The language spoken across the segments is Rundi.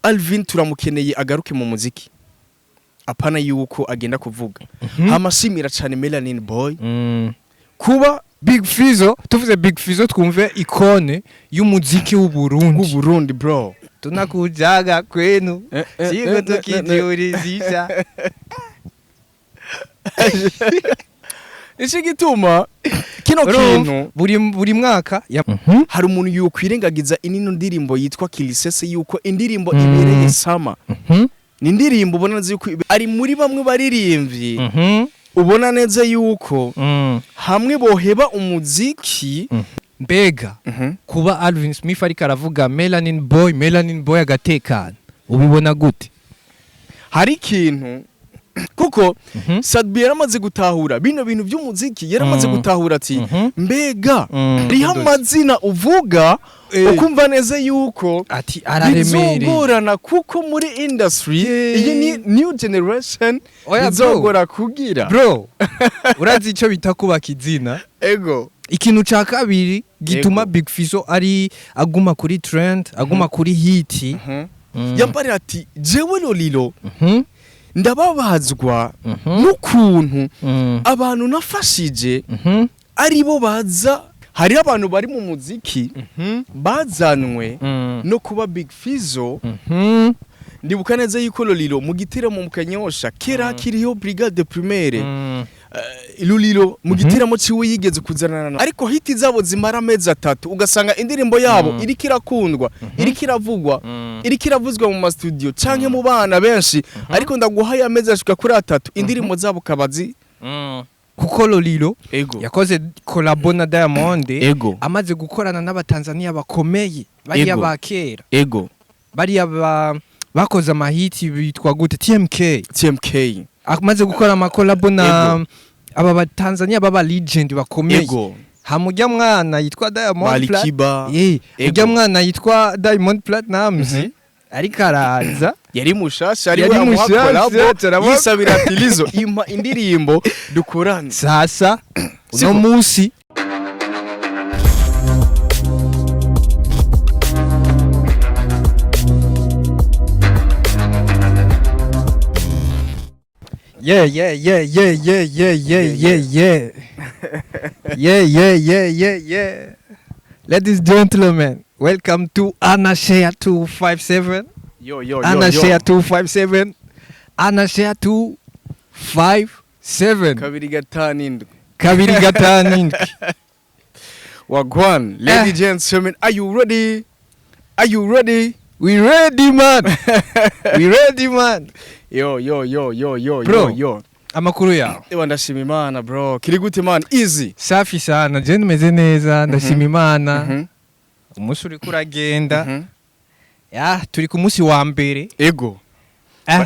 Alvin turamukeneye agaruke mu muziki, apana yuko agenda kuvuga. Hamashimira cyane Melanin Boy kuba Big Fizzo. Tuvuze Big Fizzo, twumve icône y'umuziki w'u Burundi. W'u Burundi, bro. Tunakujaga kwenu siko tukijiulizisha. Ici gituma kino Urumva? kintu Buri mwaka ya hari umuntu yokwirengagiza inino ndirimbo yitwa Kilisese, yuko indirimbo ibereye sama, ni indirimbo ubona neza yuko ari muri bamwe baririmbyi, ubona neza yuko hamwe boheba umuziki. Mbega kuba Alvin Smith ariko aravuga Melanin Boy, Melanin Boy agatekana, ubibona gute? Hari ikintu, kuko Sat-B yaramaze gutahura bino bintu by'umuziki, yaramaze gutahura ati mbega hariho amazina uvuga ukumva neza yuko ati araremereye, bizogorana, kuko muri industry iyi ni new generation, Oya, bro. bizogora kugira. Bro, urazi icyo bita kubaka izina? Ego. Ikintu ca kabiri gituma Ego. Big Fizzo ari aguma kuri trend, aguma kuri hit. Yambarira ati: "Jewe Lolilo ndababazwa n'ukuntu abantu nafashije aribo baza." Hariho abantu bari mu muziki bazanwe no kuba Big Fizzo. Ndibuka neza yuko Lolilo mu giteramo mu Kanyosha kera kiriho Brigade Primaire, Lolilo mu giteramo ciwe yigeze kuzanana, ariko hit zabo zimara amezi 3, ugasanga indirimbo yabo iriko irakundwa, iriko iravugwa, iriko iravuzwa mu ma studio canke mu bana benshi, ariko ndaguhaye amezi ashika kuri 3, indirimbo zabo kabazi. Kuko Lolilo yakoze collabo na Diamond, amaze gukorana n'Abatanzania bakomeye bariya ba kera, bariya bakoze amahiti bitwa gute, TMK. TMK. Amaze gukora amakolabo na aba Batanzania baba legend bakomeye, hamujya mwana yitwa Diamond Balikiba. Ujya mwana yitwa Diamond Platnumz ariko araza. Yari mushasha, ari Yari we amuha mushasha, collabo, yisabira ati: "Lizo, impa indirimbo dukorane." Sasa uno Siko. munsi yeah, yeah. Ladies and gentlemen, welcome to Anashare 257. Yo yo yo. Anashare Yo. 257. Anashare 257. 257. 257. Wagwan, ladies and gentlemen, are you ready? Are you ready? We ready, man. We ready, man. Yo yo yo yo yo. Bro. Yo yo. Amakuru yawe? Ewa, ndashima Imana, bro. Kiri gute, man? Easy. Safi sana, je nimeze neza, ndashima Imana. Umunsi uriko uragenda. Ya, turi ku munsi wa mbere.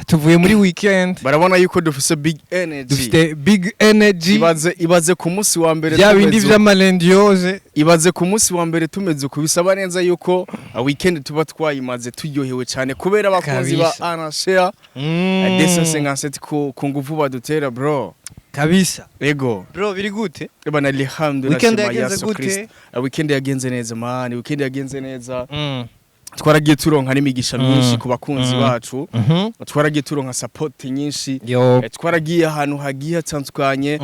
Tuvuye muri weekend. Barabona yuko dufise big energy. Dufite big energy. Ibaze ku munsi wa mbere Bya bindi vy'amalendiyose. Ibaze ku munsi wa mbere tumeze uku, bisaba neza yuko weekend tuba twayimaze turyohewe cyane kubera abakunzi ba Anashare 257 ku nguvu badutera, bro. Ego. Bro, biri gute? Eba na alhamdulillah. Weekend Shima yagenze Yesu gute? Kristo. Weekend yagenze neza, man, weekend yagenze neza. Twaragiye turonka n'imigisha myinshi ku bakunzi bacu. Twaragiye turonka support nyinshi. Twaragiye ahantu hagiye hatandukanye,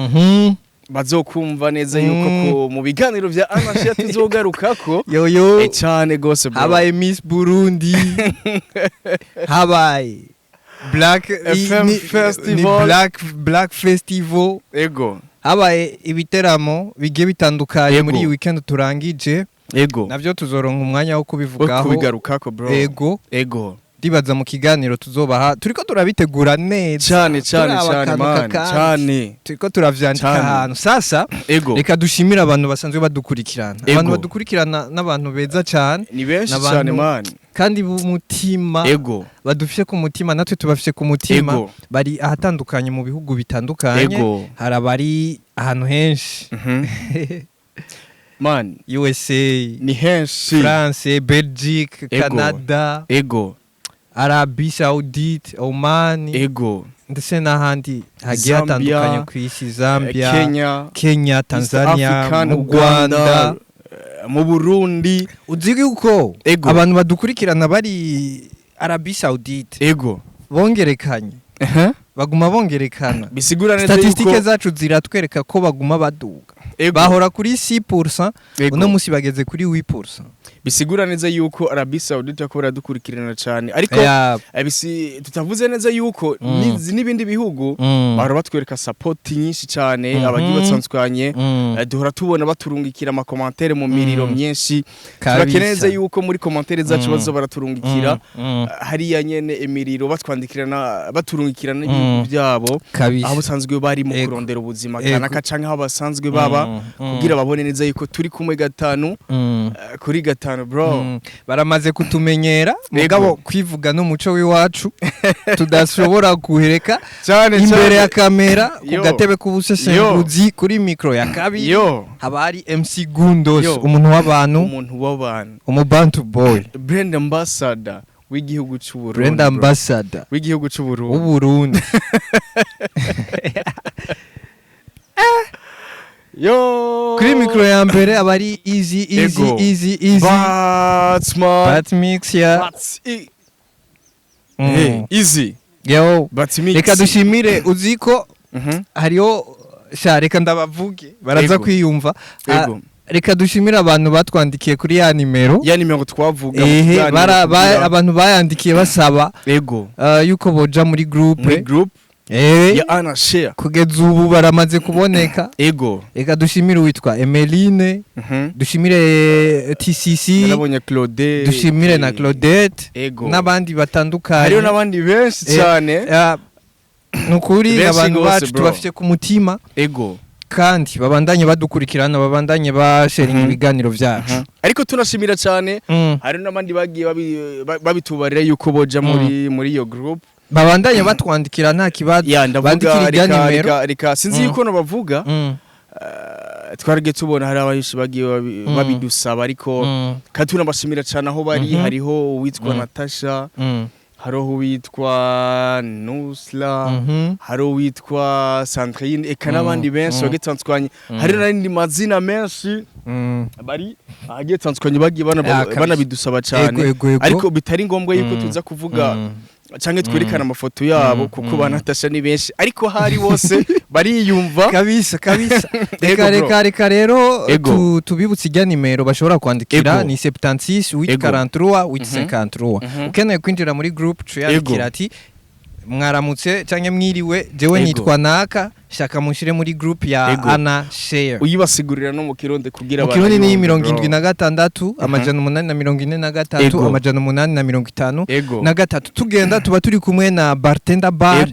bazokumva neza yuko mu biganiro vya Anashare tuzogarukako. Yo yo. Cyane gose, bro. Habaye Miss Burundi, habaye Black FM Festival. Ni Black Festival. Habaye ibiteramo bigiye bitandukanye muri iyi weekend turangije. Navyo tuzoronka umwanya wo Wo kubivugaho. Kubigarukako, bro. Ego. Ndibaza mu kiganiro tuzobaha, turiko turabitegura neza. Cyane cyane. Turaba Cyane, akantu man. kakandi. Cyane. Turiko turavyandika ahantu sasa. Reka dushimire abantu basanzwe badukurikirana, abantu badukurikirana n'abantu beza cyane. Ni benshi N'abantu cyane, man. kandi b'umutima, badufise ku mutima, natwe tubafise ku mutima. Bari ahatandukanye mu bihugu bitandukanye. Hari abari ahantu henshi. Man, USA, ni henshi. France, Belgique, Canada, Arabie Saoudite, Oman, ndetse n'ahandi hagiye Zambia, hatandukanye ku isi, Zambia, Kenya, Kenya, East Tanzania, African, mu Uganda, Rwanda. Mu Burundi. Uzi yuko abantu badukurikirana bari Arabie Saoudite bongerekanye, baguma bongerekana. Bisigura neza Statistiques yuko zacu ziratwereka ko baguma baduga. Bahora kuri 6%, uno musi bageze kuri 8%. Bisigura neza yuko Arabie Saoudite ko baradukurikirana cyane, ariko bisi tutavuze neza yuko n'ibindi bihugu bahora batwereka support nyinshi cyane, abagiye batandukanye. Duhora tubona baturungikira ama commentaires mu miriro myinshi. Turakeneye neza yuko muri commentaires zacu baza baraturungikira hariya nyene imiriro, batwandikirana, baturungikira n'ibihugu byabo aho basanzwe bari mu kurondera ubuzima kanaka, canke aho basanzwe baba, kugira babone neza yuko turi kumwe gatanu kuri gatanu, bro. Baramaze kutumenyera, mugabo kwivuga n'umuco w'iwacu tudashobora guhereka cyane. Imbere ya kamera, ku Yo. gatebe k'ubusesenguzi, kuri mikro ya kabiri Yo. haba hari MC Gundos, Yo. umuntu w'abantu, Umuntu w'abantu, umubantu boy, brand ambassador w'igihugu c'u Burundi, brand bro. ambassador W'igihugu c'u Burundi. W'Uburundi. Yo. Kuri mikro ya mbere aba ari Easy Easy. Ego. Easy Easy. Batman. Batmix ya Bats Hey, Easy. Yo. Batmix. Reka dushimire, uzi ko hariho sha, reka ndabavuge baraza kwiyumva. Ah, reka dushimire abantu batwandikiye kuri ya nimero. Ya nimero twavuga mu Ehe, kiganiro abantu bayandikiye basaba yuko boja muri muri groupe group ya Ana Share. Kugeza ubu baramaze kuboneka. Reka dushimire uwitwa Emeline, dushimire TCC, Narabonye Claude. dushimire na Claudette n'abandi batandukanye. Hariho n'abandi benshi cyane. Ni ukuri Benshi abantu gose, bacu bro. tubafite ku mutima, kandi babandanye badukurikirana, babandanye basharinga ibiganiro byacu. Ariko tunashimira cyane, hari n'abandi bagiye babitubarira yuko boja muri iyo group. Babandanye batwandikira, nta kibazo. Ya, ndavuga Bandikira irya reka nimero. reka sinzi yuko no bavuga. Twaragiye tubona hari abenshi bagiye babidusaba, ariko kandi tunabashimira cyane aho bari. Hariho uwitwa Natasha, hariho uwitwa Nusla, hariho uwitwa Sandrine, eka n'abandi benshi bagiye batandukanye. Hari n'andi mazina menshi bari ahagiye atandukanye bagiye Ah, kabisa. banabidusaba cyane, Ego, ego, ego. ariko bitari ngombwa yuko tuza kuvuga canke twerekana amafoto yabo, kuko ba Natasha ni benshi, ariko hari bose bariyumva. Kabisa kabisa. Ego, Reka bro. reka rero tubibutse ijya nimero bashobora kwandikira. Ni 76 843 853. Ukeneye kwinjira muri group, cuyandikira ati: "Mwaramutse cyangwa mwiriwe, jewe nitwa naka, shaka munshire muri group ya Ana Share." Uyibasigurira no mu Kirundi kugira Mu Kirundi ni banayumve, mirongo bro. indwi na gatandatu 843 853. Tugenda tuba turi kumwe na Bartender Bar,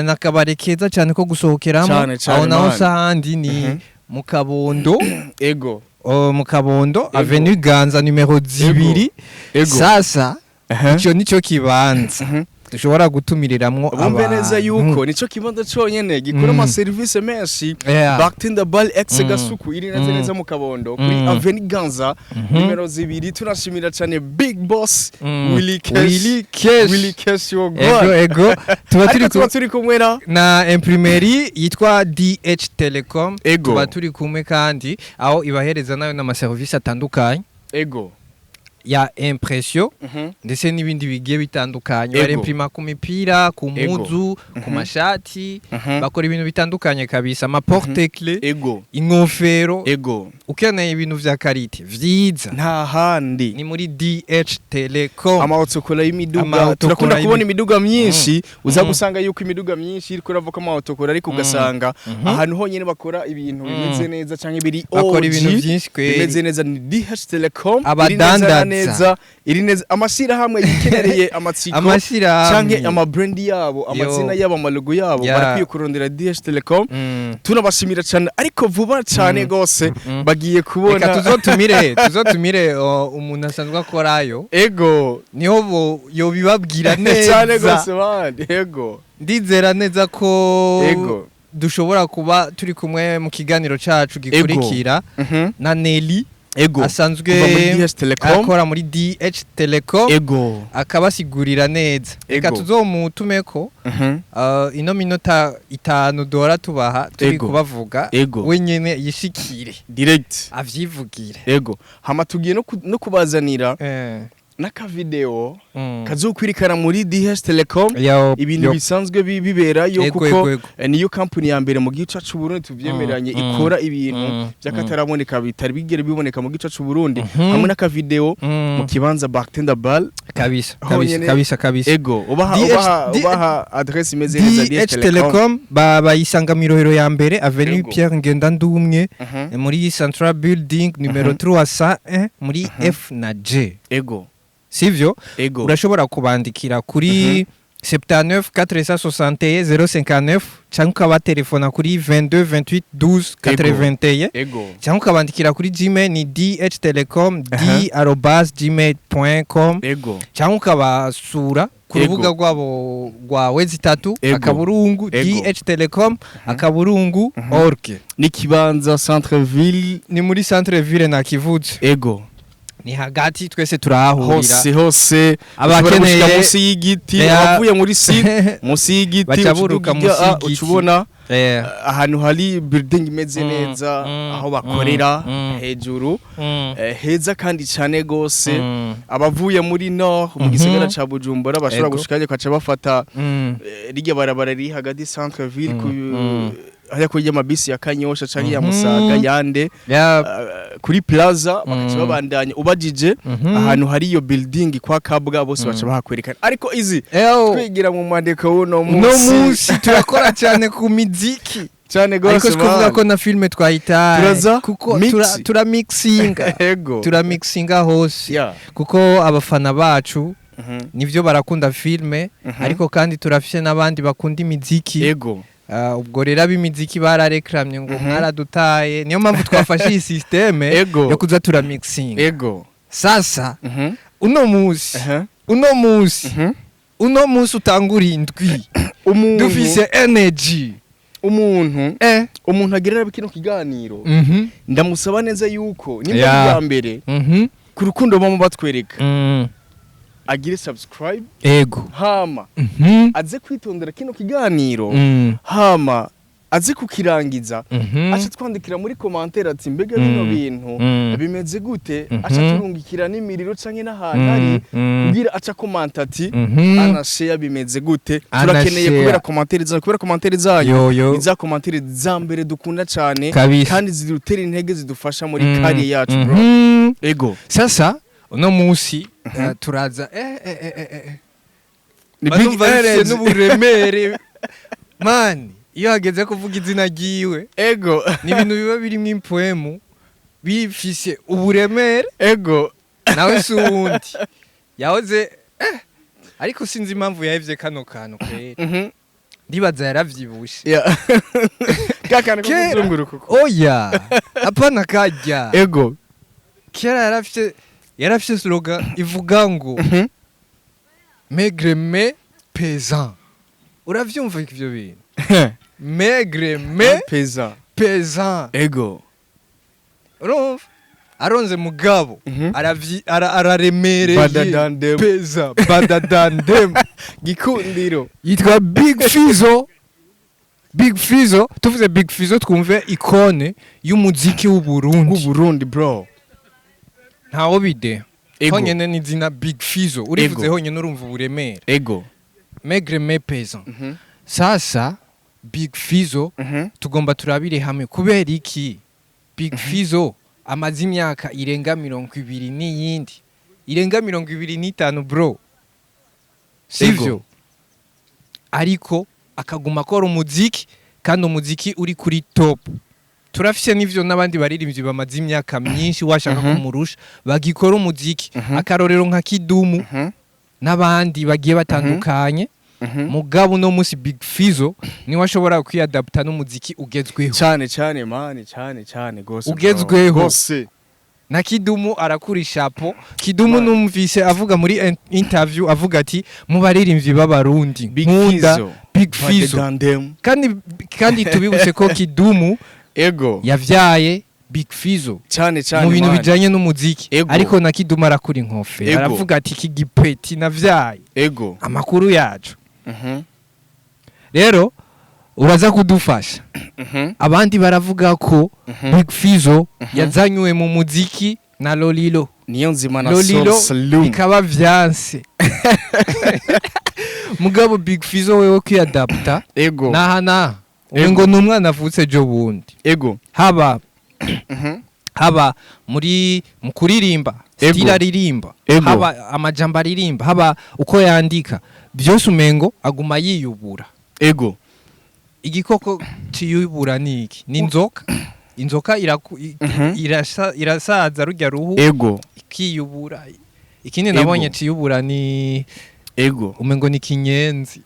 n'akabare keza cyane ko gusohokeramo. Cane, cane, Aho naho man. sahandi ni mu Kabondo. Oh, mu Kabondo, Avenue Ganza numero 2. Sasa icyo nicyo kibanza dushobora gutumiriramwo Bumve neza abantu. yuko nico kibanza conyene gikora ama service menshi. Bartender Bar ex Gasuku iri neza neza mu Kabondo kuri Avenue Ganza numero 2. Tunashimira cyane Big Boss Willy Cash. Willy Cash. Willy Cash yo Ego. God. Ego, tuba turi Ariko tuba turi kumwe na na imprimerie yitwa DH Telecom. Tuba turi kumwe kandi aho ibahereza nayo n'amaserivisi atandukanye ya impression ndetse n'ibindi bigiye bitandukanye. Baremprima ku mipira, ku mpuzu, ku mashati, bakora ibintu bitandukanye kabisa, ama porte clé, inkofero. Ukeneye ibintu vya qualité vyiza, Nta handi. ni muri DH Telecom. Ama autocollants y'imiduga. Ama autocollants Turakunda kubona imiduga myinshi, uza gusanga yuko imiduga myinshi iriko iravuka ama autocollants, ariko ugasanga ahantu honyine bakora ibintu bimeze neza canke biri Bakora ibintu OG, vyinshi kweri. bimeze neza ni DH Telecom. Iri neza na Abadandaza. neza, iri neza, amashirahamwe yikenereye amatsiko Amashirahamwe. canke ama brand yabo, amazina yabo, amalogo yabo, barakwiye kurondera DH Telecom. Tunabashimira cyane, ariko vuba cyane gose bagiye kubona. Reka tuzotumire umuntu asanzwe akorayo, niho bo yobibabwira Cyane neza. gose bandi, ego. Ndizera neza ko dushobora kuba turi kumwe mu kiganiro cacu gikurikira na Nelly, asanzwe Kuva muri DH Telecom. akora muri DH Telecom, akabasigurira neza. Reka tuzomutumeko ino minota 5 duhora tubaha turi kubavuga, we nyene yishikire Direct avyivugire. Ego, hama tugiye no kubazanira N'akavideo kazokwirikana muri DH Telecom, Yo, ibintu yo. bisanzwe biberayo, kuko ego. niyo company ya mbere mu gihugu cyacu Burundi, tuvyemeranye, ikora ibintu by'akataraboneka, bitari bigere biboneka mu gihugu cyacu Burundi, hamwe n'akavideo mu kibanza Bartender Bar Kabisa, kabisa. honyene. Kabisa, kabisa. Ego, ubaha ubaha ubaha adresse imeze neza, DH DH Telecom. Telecom bayisanga mu Irohero ya mbere, avenue Pierre Ngendandumwe, muri Central Building numero 301, muri F na G. Sivyo? Ego. Urashobora kubandikira kuri 79 461 059, cyangwa ukabatelefona kuri 22 28 12 81, cyangwa ukabandikira kuri Gmail, ni dhtelecom d@gmail.com, cyangwa ukabasura ku rubuga rwabo rwa wezi 3 akaburungu dhtelecom akaburungu org. N'ikibanza Centre Ville. Ni muri Centre Ville, nakivutse. Ni hagati, twese turahahurira. Hose hose. Abakeneye- Ushobora gushika munsi y'igiti, abavuye muri site, munsi y'igiti, Baca buruka uca uduga, munsi y'igiti. Uca ubona ahantu hari building imeze neza, aho bakorera hejuru, heza kandi cyane gose. Abavuye muri nord, mu gisagara ca Bujumbura, bashobora gushikayo bakaca bafata rirya barabara riri hagati Centre Ville, ku hariya kuri amabisi ya Kanyosha canke ya Musaga yande, kuri plaza, bakaca babandanya. Ubajije ahantu hari iyo building kwa Kabwa, bose baca bahakwerekana. Ariko izi Eyo. twigira mu mwandiko w'uno Uno munsi. Munsi turakora cyane ku miziki. Cyane gose. Ariko sikuvuga Man. ko na filme twayitaye, Turaza kuko mix. Turamixinga. Turamixinga hose, kuko abafana bacu nivyo barakunda filme, ariko kandi turafise n'abandi bakunda imiziki. Ubwo rero ab'imiziki bararekramye ngo mwaradutaye, niyo mpamvu twafashe iyi système yo kuza turamixinga. Sasa uno munsi, uno munsi, uno munsi utangura indwi, Umuntu dufise energy. Umuntu umuntu agirira kino kiganiro, ndamusaba neza yuko nimba ari bwa mbere, ku rukundo bamo batwereka, agire subscribe, hama aze kwitondera kino kiganiro, hama aze kukirangiza, aca twandikira muri commentaire ati: "Mbega bino bintu bimeze gute?" Aca turungikira n'imiriro canke n'ahantu ari, kugira aca komanta ati: "Anashare, bimeze gute?" Turakeneye Anashare. kubera commentaire zanyu, kubera commentaire zanyu Yo, yo. ni za commentaire za mbere dukunda cane kandi zidutera intege, zidufasha muri career yacu, bro. Ego. Sasa uno munsi turaza Ni Mba big numva bifise energy. n'uburemere, man, iyo hageze kuvuga izina ryiwe. Ni ibintu biba birimo impwemu, bifise uburemere. Nawe si uwundi yahoze, ariko sinzi impamvu yahevye kano kantu kwera. Ndibaza yaravyibushe. Yeah. Kakana ko Kera. kuzunguruka uko. Oya, apana kajya. Kera yarafise slogan ivuga ngo "Maigre mais pesant". Uravyumva ivyo bintu? Maigre mais Peza. pesant. Urumva aronze mugabo, araremereye. Better than them. Peza, better than them. Gikundiro. Yitwa Big Fizzo. Big Fizzo, tuvuze Big Fizzo twumve icône y'umuziki w'u Burundi. W'Uburundi, bro. Ntawo bide. Honyene ni izina Big Fizzo urivuze, honyene urumva uburemere. Maigre mais pesant. Sasa Big Fizzo, tugomba turabire hamwe kubera iki Big Fizzo amaze imyaka irenga 20 n'iyindi irenga 25, bro, sivyo? Ariko akaguma akora umuziki, kandi umuziki uri kuri top. Turafise n'ivyo n'abandi baririmbyi bamaze imyaka myinshi, washaka kumurusha, bagikora umuziki. Akarorero nka Kidumu n'abandi bagiye batandukanye. Mugabo uno munsi Big Fizzo niwe ashobora kwiyadapta n'umuziki ugezweho. Cyane cyane, man, cyane cyane gose, bro. Ugezweho. Gose. Na Kidumu arakura ishapo. Kidumu, Man. numvise avuga muri interview, avuga ati: "Mu baririmbyi b'Abarundi Big nkunda Fizzo. Big Fizzo." Better than them. Kandi tubibutse ko Kidumu yavyaye Big Fizzo Cyane cyane, mu bintu man. bijanye n'umuziki. Ariko na Kidumu arakura inkofero, aravuga ati: "Iki gipeti navyaye, amakuru yacu." Rero uraza kudufasha. Abandi baravuga ko Big Fizzo yazanywe mu muziki. Na Lolilo. Niyo nzima na Lolilo Soul Saloon. Bikaba vyanse. Mugabo Big Fizzo wewe kwiyadapta naha naha ngo ni umwana avutse ejo bundi. Haba haba muri mu kuririmba, style aririmba, haba amajambo aririmba, haba uko yandika, byose umengo aguma yiyubura. Igikoko ciyubura ni iki? Ni inzoka. Inzoka irasaza rujya ruhu, ikiyubura. Ikindi nabonye ciyubura ni umengo ni kinyenzi.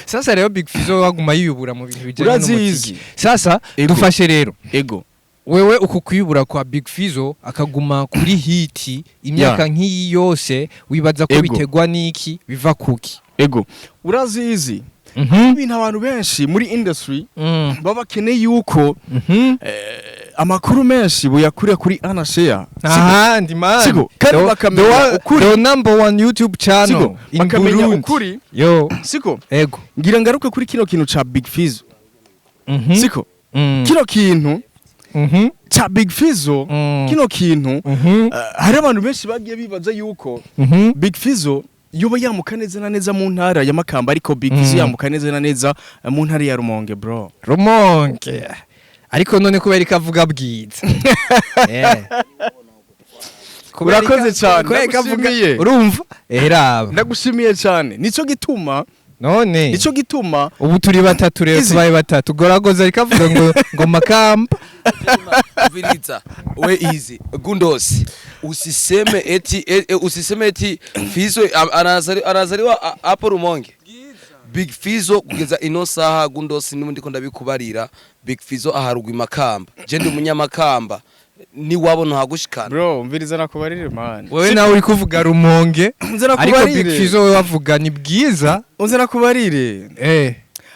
Sasa rero Big Fizzo waguma yiyubura mu bintu bijyanye n'umuziki. Sasa dufashe rero, wewe uku kwiyubura kwa Big Fizzo akaguma kuri hit imyaka nk'iyi yose, wibaza ko bitegwa n'iki, biva kuki? Ego, urazizi, ibintu abantu benshi muri industry baba bakeneye yuko amakuru menshi buyakurira kuri Anashare. Ahandi man. Siko, kandi bakamenya ukuri. The number one YouTube channel Siko, in bakamenya Burundi. ukuri. Yo. Siko, Ego. ngira ngaruke kuri kino kintu ca Big Fizzo. Siko, kino kintu ca Big Fizzo, kino kintu, hari abantu benshi bagiye bibaza yuko Big Fizzo yoba yamuka neza na neza mu ntara ya Makamba, ariko Big Fizzo yamuka neza na neza mu ntara ya Rumonge, bro. Rumonge. Ariko none kubera ikavuga Bwiza. Urakoze cyane, Kubera ikavuga ndagushimiye. urumva? Raba. Ndagushimiye cyane, nico gituma None nico gituma ubu turi batatu rero, Izi. tubaye batatu. Goragoza ariko ngo Makamba. Umviriza we, Easy Gundos, usiseme eti Fizo anazaliwa hapo Rumonge. Big Fizo kugeza ino saha, Gundos, n'ubundi ko ndabikubarira, Big Fizo aharugwa Imakamba. Je ndi umunyamakamba, ni wabo ntagushikana. Bro, umviriza nakubarire, man. Wewe nawe uri kuvuga Rumonge, Nze ariko Big nakubarire. Fizzo we wavuga ni Bwiza. Unze nakubarire.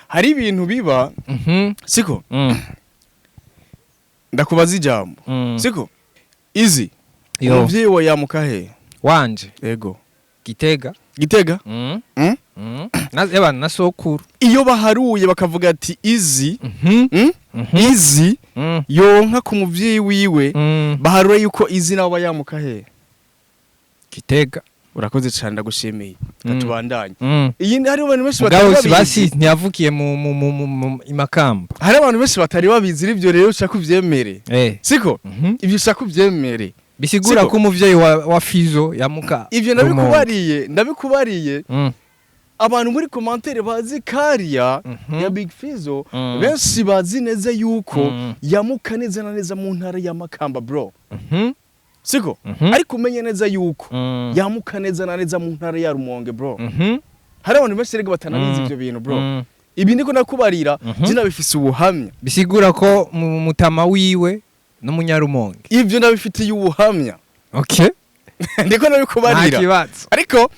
Hari ibintu biba, siko? Ndakubaza ijambo. Siko, Easy? Yo. Umuvyeyi wa yamuka he? Wanje? Ego. Gitega. Gitega. Mm? Mm. Na eba na sokuru. Iyo baharuye bakavuga ati Easy, Easy yonka ku muvyeyi wiwe, baharura yuko Easy nawe aba yamuka he? Gitega. Urakoze cyane, ndagushimiye. Katubandanye. Iyi hari abantu benshi Mugabo batari si basi babizi. ntiyavukiye mu Imakamba. Hari abantu benshi batari babizi ivyo, rero ushaka uvyemere. Siko? Ivyo ushaka uvyemere. Bisigura Siko? ko umuvyeyi wa Fizo yamuka Ivyo Rumonge. ndabikubariye. Abantu muri commentaire bazi kariya ya Big Fizzo, benshi bazi neza yuko yamuka neza na neza mu ntara ya Makamba, bro. Siko? Ariko umenye neza yuko yamuka neza na neza mu ntara ya Rumonge, bro. Hari abantu benshi rega batanabizi ivyo bintu, bro. Ibi ndiko nakubarira, je nabifise ubuhamya. Bisigura ko mu mutama wiwe n'umunyarumonge. Ivyo ndabifitiye ubuhamya. Okay. Ndiko Nta nabikubarira. kibazo. Ariko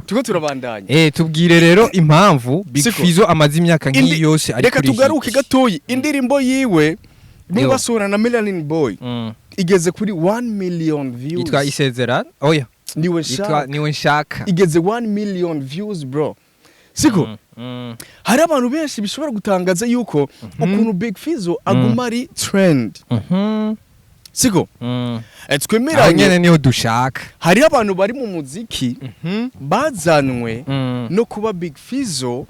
turiko turabandanya. Tubwire rero impamvu Big Siko? Fizzo amaze imyaka nk'iyi yose ari Reka kuri tugaruke hit. gatoyi. Indirimbo yiwe Yo. basohora na Melanin Boy igeze kuri 1 million views. Yitwa Isezerano. Oya, Niwe yitwa Shaka. Niwe Nshaka. Igeze 1 million views, bro. Siko? Hari abantu benshi bishobora gutangaza yuko ukuntu Big Fizzo aguma ari trend. Siko? Aho Twemeranye. nyene niho dushaka. Hari abantu bari mu muziki bazanwe no kuba Big Fizzo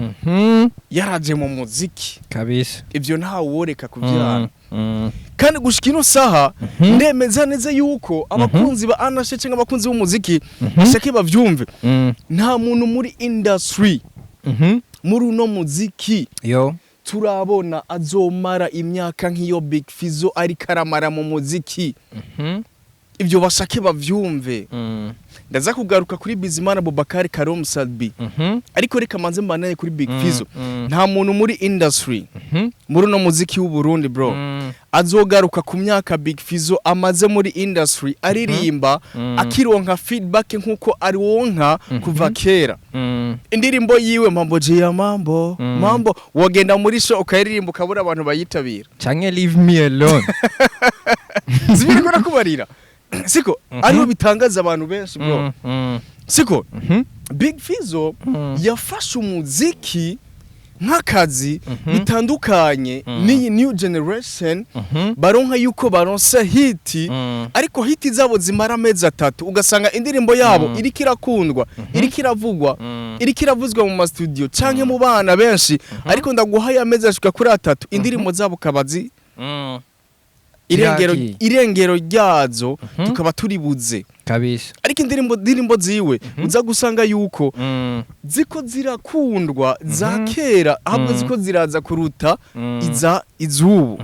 yaraje mu muziki. Kabisa. Ivyo ntaworeka kuvyana. Kandi gushika ino saha, ndemeza neza yuko abakunzi ba Anashe cyangwa abakunzi b'umuziki bashake bavyumve, nta muntu muri industry, muri uno muziki, Yo. turabona azomara imyaka nk'iyo Big Fizzo ariko aramara mu muziki. Ibyo bashake bavyumve. Ndaza kugaruka kuri Bizimana Bobakar Karom Sadbi, ariko reka manze mbanaye kuri Big Fizzo. Nta muntu muri industry, muri uno muziki w'u Burundi, bro, azogaruka ku myaka Big Fizzo amaze muri industry aririmba, akironka feedback nkuko ariwonka kuva kera. Indirimbo yiwe Mambo ya Mambo, Mambo, wagenda muri show ukayiririmba ukabura abantu bayitabira. Canke Leave Me Alone. Zibiri ko nakubarira, siko? Ariho bitangaza abantu benshi, bro. Siko? Big Fizzo yafashe umuziki. Nk'akazi bitandukanye n'iyi new generation baronka yuko baronse hit, ariko hit zabo zimara amezi 3, ugasanga indirimbo yabo iriko irakundwa, iriko iravugwa, iriko iravuzwa mu ma studio canke mu bana benshi, ariko ndaguhaye amezi ashika kuri 3, indirimbo zabo kabazi irengero Ziragiye. Irengero ryazo tukaba turibuze. Ariko indirimbo ziwe uza gusanga yuko ziko zirakundwa za kera, ahubwo ziko ziraza kuruta iza izubu.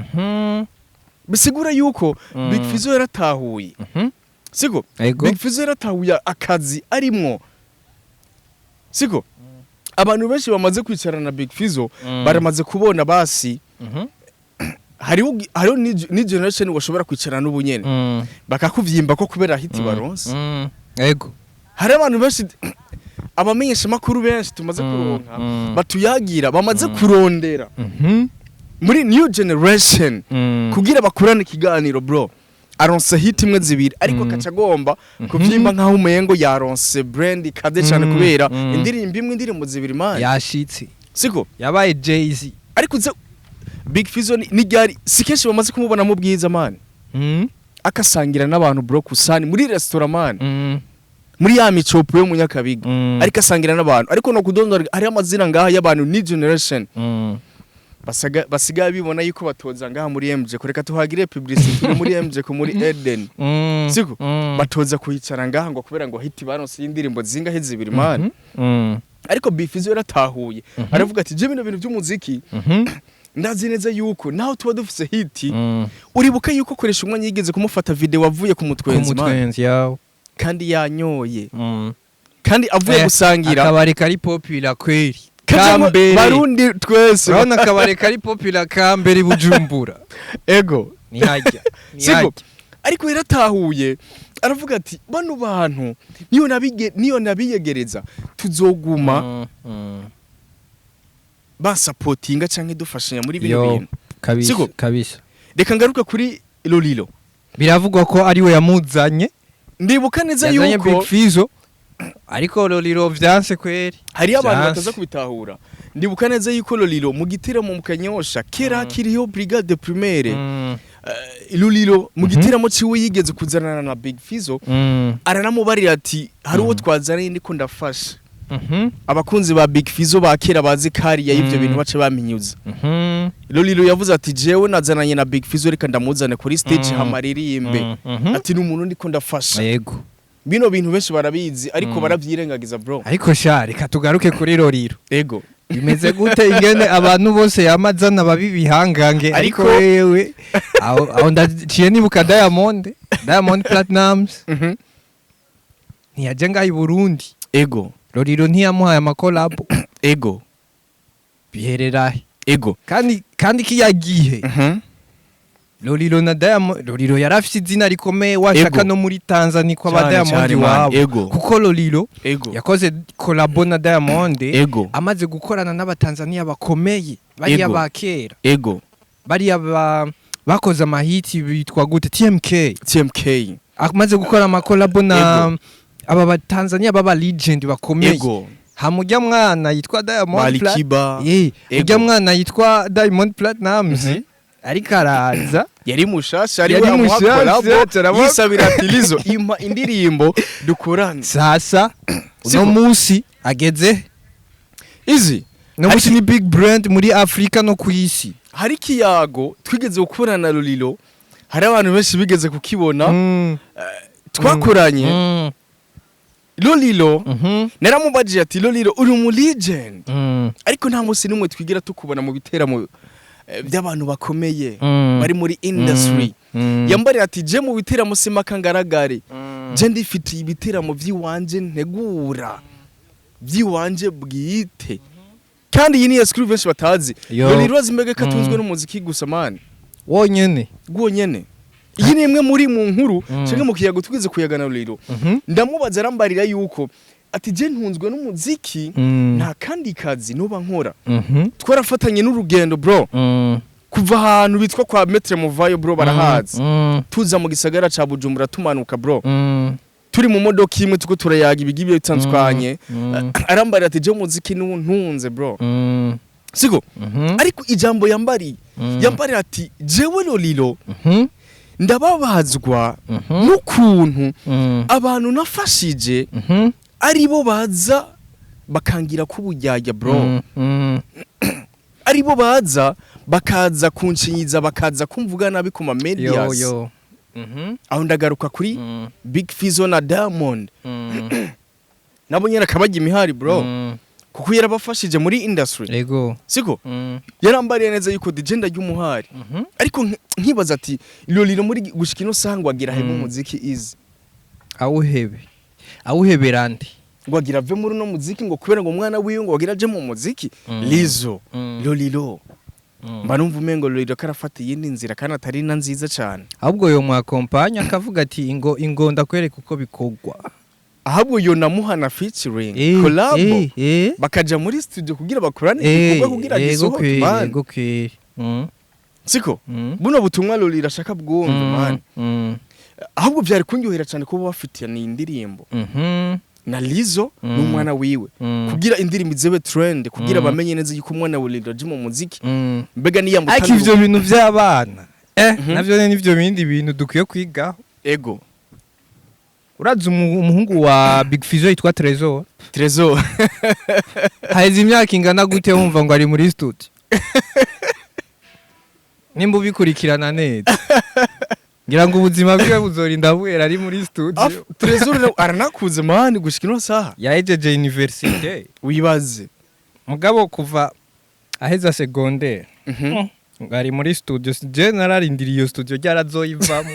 Bisigura yuko Big Fizzo yaratahuye, siko? Ego. Big Fizzo yaratahuye akazi arimwo, siko? Abantu benshi bamaze kwicarana na Big Fizzo baramaze kubona basi hariho ni generation washobora kwicarana n'ubu nyene bakakuvyimba ko kubera hit baronse. Ego. Hari abantu benshi, abamenyesha makuru benshi tumaze kuronka batuyagira, bamaze kurondera muri new generation kugira bakurane ikiganiro, bro, aronse hit imwe, zibiri, ariko akaca agomba kuvyimba nkaho umengo yaronse brand ikaze cyane kubera indirimbo imwe, indirimbo zibiri, man. Yashitse. Siko? Yabaye Jay-Z. Ariko uze Big Fizzo ni ryari, si kenshi bamaze kumubona mu bwiza, man, akasangira n'abantu, bro, kusani muri restaurant, man, muri ya micopo yo mu Nyakabiga, ariko asangira n'abantu, ariko no kudondora hariho amazina ngaha y'abantu new generation basigaye bibona yuko batoza ngaha muri MJ, kureka tuhagire publicity, turi muri MJ ko muri Eden, siko? Batoza kuhicara ngaha ngo kubera ngo hit baronse y'indirimbo zingahe, zibiri, man. Ariko Big Fizzo yaratahuye, aravuga ati: "Je bino bintu by'umuziki ndazi neza yuko naho tuba dufise hit." Uribuka yuko koresha umwanya yigeze kumufata video avuye ku mutwenzi, man, Kumutwenzi yawe. kandi yanyoye, kandi avuye gusangira. Akabari kari popular kweri. Kajamwo Kambere. Barundi twese. Urabona akabari kari popular kambere Bujumbura. Ego. Nihajya. Siko? Ariko yaratahuye, aravuga ati: "Bano bantu niyo nabiyegereza tuzoguma basapotinga canke dufashanya muri bino Yo, bintu." Kabisa. Siko? Kabisa. Reka ngaruke kuri Lolilo. Biravugwa ko ariwe yamuzanye. Ndibuka neza Yazanye yuko Big Fizzo. Ariko Lolilo vyanse kweri. hariyo abantu Vyanse. bataza kubitahura. Ndibuka neza yuko Lolilo mu giteramo mu Kanyosha kera hakiriho brigade primaire, Lolilo mu giteramo ciwe yigeze kuzanana na Big Fizzo, aranamubarira ati: "Hari uwo twazanye ndiko ndafasha." Abakunzi ba Big Fizzo ba kera bazi kariya y'ivyo bintu bace baminyuza. Lolilo yavuze ati: "Jewe nazananye na Big Fizzo, reka ndamuzane kuri stage hamaririmbe." Ati: "Ni umuntu ndiko ndafasha." Bino bintu benshi barabizi, ariko baravyirengagiza, bro. Ariko sha, reka tugaruke kuri Lolilo. Ego. Bimeze gute ingene abantu bose yamazana babi bihangange, ariko wewe aho ndaciye nibuka Diamond Platnumz ntiyaje ngaha i Burundi. Lolilo ntiyamuhaye amakolabo. Bihererahe? Kandi kiya gihe Lolilo na Diamond, Lolilo yari afise izina rikomeye washaka no muri Tanzania kwa ba Cyane, Diamond cyane, man. iwabo. Kuko Lolilo yakoze collabo na Diamond amaze gukorana n'abatanzania bakomeye bariya ba kera, bariya bakoze amahiti bitwa gute, TMK. TMK. Amaze gukora amakolabo na aba batanzania baba legend bakomeye, hamujya mwana yitwa Diamond Balikiba. Ujya mwana yitwa Diamond Platnumz ariko araza. Yari mushasha, ari Yari we amuha mushasha, collabo, yisabira ati: "Lizo, impa indirimbo dukorane." Sasa uno Siko. munsi ageze Izi no munsi ni big brand muri Afrika no ku isi. Hari ikiyago twigeze gukorana na Lolilo, hari abantu benshi bigeze kukibona, twakoranye Lolilo. Naramubajije ati: "Lolilo, uri umu legend, ariko nta munsi n'umwe twigira tukubona mu biteramo by'abantu bakomeye bari muri industry." Yambarira ati: "Je mu biteramo simaka ngaragare, je ndifitiye ibiteramo by'iwanje ntegura by'iwanje bwite." Kandi iyi ni exclusive benshi batazi. Yo. Lolilo azi mbega ko atunzwe n'umuziki gusa, man. Wonyene. Gwonyene. Iyi ni imwe muri mu nkuru canke mu kiyago twize kuyagana Lolilo. Ndamubaza, arambarira yuko ati: "Je ntunzwe n'umuziki, nta kandi kazi noba nkora." Twarafatanye n'urugendo, bro, kuva ahantu bitwa kwa Maître Muvayo, bro, barahazi, tuza mu gisagara ca Bujumbura, tumanuka, bro, turi mu modoka imwe, tuko turayaga ibigiye bitandukanye. Arambarira ati: "Je umuziki niwo ntunze, bro." Siko? Mhm. Ariko ijambo yambariye, yambariye ati: "Jewe Lolilo ndababazwa n'ukuntu abantu nafashije aribo baza bakangira ko ubujyajya, bro, aribo baza bakaza kunshinyiza, bakaza kumvuga nabi ku ma Yo medias." yo. Aho ndagaruka kuri Big Fizzo na Diamond, nabo nyene akabajya imihari, bro, kuko yarabafashije muri industry. Siko? Yarambariye neza yuko DJ ndarya umuhari, ariko nkibaza ati Lolilo muri gushika ino saha ngo agira hebe umuziki izi. Awuhebe, awuhebera nde? Ngo agira ave muri uno muziki, ngo kubera ngo umwana wiwe ngo agira aje mu muziki. Lizo, Lolilo, mba numva umengo Lolilo karafata iyindi nzira kandi atari na nziza cyane. Ahubwo yo mwakompanya akavuga ati: "Ingo, ingo, ndakwereka uko bikorwa." Ahubwo yo namuha na featuring, collab, bakaja muri studio kugira bakorane igikorwa kugira gisohoke, man. Ego kweri. Siko? Buno butumwa Lolilo ashaka bwumve, man. Ahubwo byari kunyohera cyane kuba bafitiye ni indirimbo na Lizo n'umwana wiwe, kugira indirimbo izebe trend, kugira bamenye neza yuko umwana wa Lolilo aje mu muziki. Mbega niya Ariko ivyo bintu vy'abana navyo nivyo bindi bintu dukwiye kwigaho. Urazi umuhungu wa Big Fizzo yitwa Trezor? Trezor. Haheze imyaka ingana gute wumva ngo ari muri studio? Nimba ubikurikirana neza, ngira ngo ubuzima bwiwe buzorinda buhera ari muri studio. Trezor nawe aranakuze, man, gushika ino saha. Yahejeje université. Wibaze. Mugabo kuva aheza secondaire ngo ari muri studio. Je nararindiriye iyo studio ryarazoyivamo.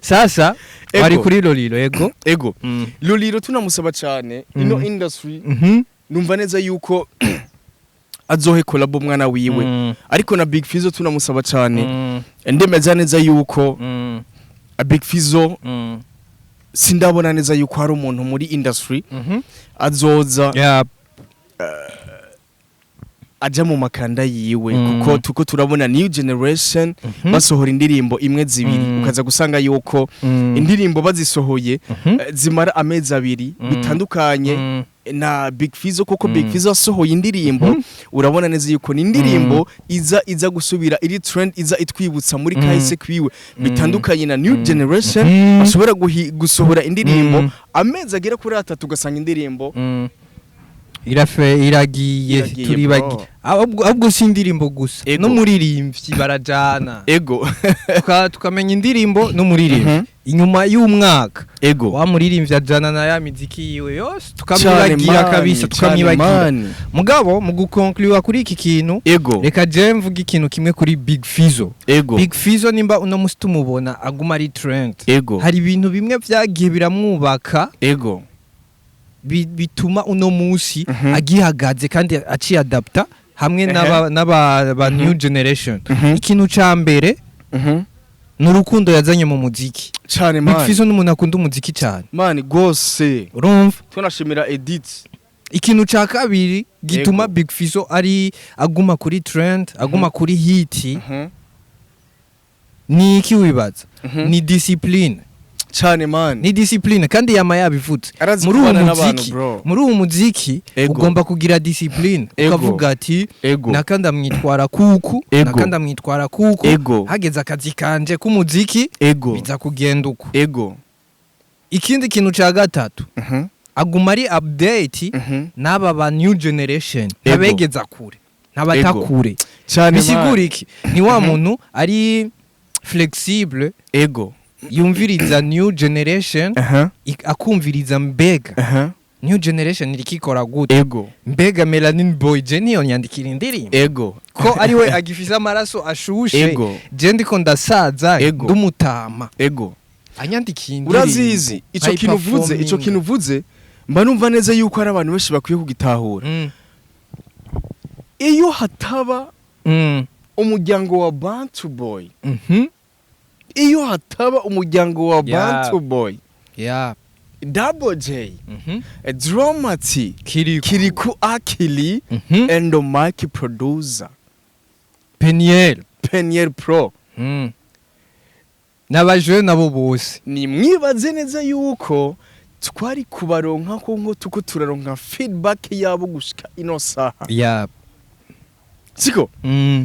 Sasa wari kuri Lolilo, ego. Ego. Lolilo tunamusaba cyane ino industry, numva neza yuko azohe collab umwana wiwe. Ariko na Big Fizzo tunamusaba cyane. Ndemeza neza yuko Big Fizzo, sindabona neza yuko hari umuntu muri industry azoza aja mu makanda yiwe, kuko tuko turabona new generation basohora indirimbo imwe, zibiri, ukaza gusanga yuko indirimbo bazisohoye zimara amezi 2, bitandukanye na Big Fizzo, kuko Big Fizzo asohoye indirimbo, urabona neza yuko ni indirimbo iza gusubira iri trend, iza itwibutsa muri kahise kwiwe, bitandukanye na new generation bashobora gusohora indirimbo amezi agera kuri 3, ugasanga indirimbo Irafe, iragiye. Iragiye, Turibagiye. bro. Ahubwo si indirimbo gusa, n'umuririmbyi barajana. Tukamenya indirimbo n'umuririmbyi inyuma y'umwaka. Wa muririmbyi ajana na ya miziki yiwe yose, tukamwibagira kabisa, tukamwibagira. Mugabo mu gukonkluwa kuri iki kintu, reka je mvuge ikintu kimwe kuri Big Fizzo. Big Fizzo, nimba uno musi tumubona aguma ari trend, hari ibintu bimwe vyagiye biramwubaka, bituma uno musi agihagaze kandi aciye adapta hamwe n'aba ba new generation. Ikintu ca mbere ni urukundo yazanye mu muziki. Cyane, Big man. Fizzo ni umuntu akunda umuziki cyane. Man, gose. Urumva? Tunashimira Edith. Ikintu ca kabiri gituma Big Fizzo ari aguma kuri trend, aguma kuri hit, ni iki wibaza? Ni discipline. Cyane, man. Ni discipline, kandi yama yabivuze. Arazi Muri uwo kubana n'abantu, muziki, bro. muri uwo muziki ugomba kugira discipline, ukavuga ati: "Naka ndamwitwara kuku, naka ndamwitwara kuku, hageze akazi kanje k'umuziki, biza kugenda uku." Ikindi kintu ca gatatu, aguma ari update n'aba ba new generation, ntabegeza kure, ntabata kure. Cyane, Bisigura man. iki? Ni wa muntu ari flexible, yumviriza new generation, akumviriza mbega new generation irikikora gute, mbega Melanin Boy je niyo nyandikira indirimbo, ko ari we agifise amaraso ashushe, je ndiko ndasaza, ndumutama, anyandikiye indirimbo, Urazizi ico kintu uvuze, ico kintu uvuze mba numva neza yuko hari abantu benshi bakwiye kugitahura. Iyo hataba umuryango wa Bantu Boy, iyo hataba umuryango wa Bantu Boy, Double J, Dramati, Kiriku, Kiriku Akili and Mike Producer, Peniel, Peniel Pro, n'abajeune nabo bose, ni mwibaze neza yuko Twari kubaronka ko nko tuko turaronka feedback yabo gushika ino saha, siko?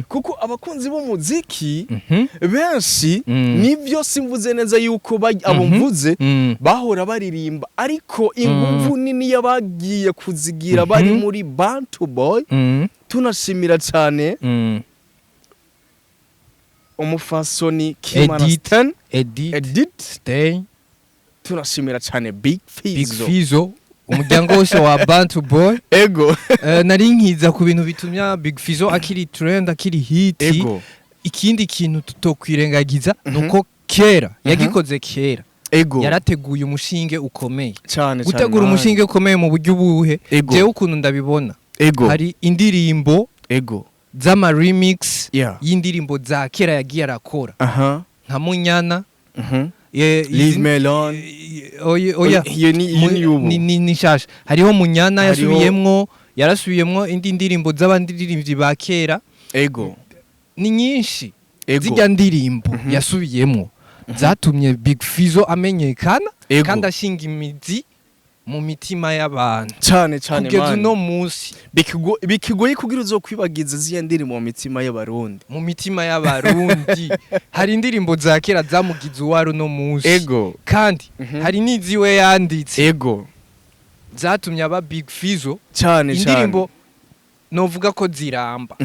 Kuko abakunzi b'umuziki benshi, nivyo, simvuze neza yuko abo mvuze bahora baririmba, ariko inguvu nini y'abagiye kuzigira bari muri Bantu Boy. Tunashimira cyane umufasoni Kimana Edith. Stan. Edith. Edith. Stay. Tunashimira cyane Big Big Fizzo. Fizzo, umuryango wose wa Bantu Boy. Nari nkiza ku bintu bitumya Big Fizzo akiri trend, akiri hit. Ikindi kintu tutokwirengagiza nuko kera yagikoze kera, yarateguye umushinge ukomeye. Cyane. Gutegura umushinge ukomeye mu buryo ubuhe? Jewe ukuntu ndabibona, hari indirimbo z'ama remix y'indirimbo za kera yagiye arakora, nka Munyana. Leave Me Alone. Oya, oya. Iyo ni ubu. Ni nshasha. Hariho Munyana, yasubiyemwo, yarasubiyemwo indi ndirimbo z'abandirimbyi ba kera. Ni nyinshi. Zijya ndirimbo yasubiyemwo zatumye Big Fizzo amenyekana kandi ashinga imizi mu mitima y'abantu Cyane cyane. kugeza Man. uno munsi. Bikigoye kugira uzokwibagiza ziya ndirimbo mu mitima y'Abarundi. Mu mitima y'Abarundi hari indirimbo za kera zamugize uwari uno munsi, kandi hari n'iziwe yanditse zatumye aba Big Fizzo. Cyane cyane. Indirimbo novuga ko ziramba.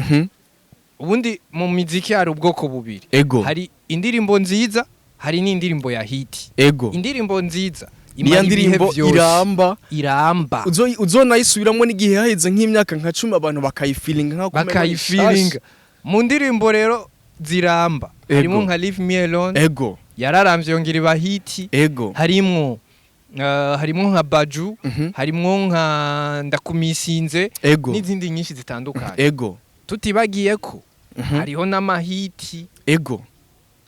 Ubundi mu miziki hari ubwoko bubiri: hari indirimbo nziza, hari n'indirimbo ya hit. Indirimbo nziza Niya imara ibihe ndirimbo vyose. iramba. Iramba. Uzonayisubiramwo n'igihe haheze nk'imyaka nka 10, abantu bakayifilinga nka Bakayifilinga. Mu ndirimbo rero ziramba harimo nka Leave Me Alone, yararamvye yongera iba hit. Harimwo nka Baju, harimwo nka Ndakumisinze n'izindi nyinshi zitandukanye. Tutibagiye ko hariho n'amahiti.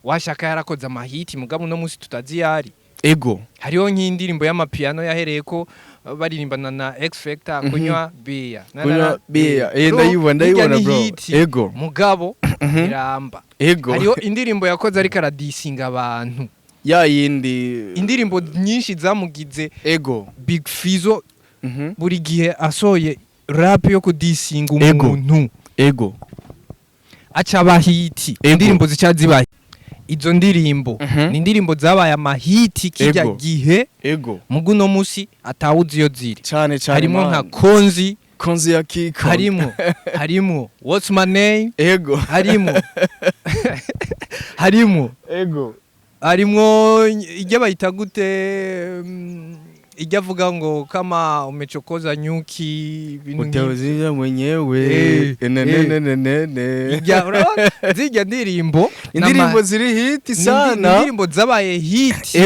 Washaka yarakoze amahiti, mugabo uno munsi tutazi yari. Hariho nk'indirimbo y'amapiano yahereye ko baririmbana na X Factor, kunywa bia. Kunywa bia. Ndayibona, ndayibona, bro. Mugabo iramba. Hariho indirimbo yakoze ariko aradisinga abantu. Ya yindi. Indirimbo nyinshi zamugize Big Fizzo. Buri gihe asohoye rap yo kudisinga umuntu, aca aba hit. Indirimbo zica ziba, izo ndirimbo ni indirimbo zabaye amahiti kijya gihe, mugu no musi atawuzi iyo ziri. Cyane cyane. Harimo Man. nka Konzi. Konzi ya Kiko. Harimo What's My Name. Harimo harimo ijya bayita gute, ijya avuga ngo kama umechokoza nyuki, ibintu nk'ibyo. Utauzija mwenyewe. Ne, ne, ne, ne, ne, ne. Ijya urabona, zijya ndirimbo Indirimbo ziri hit sana. Indirimbo zabaye hit,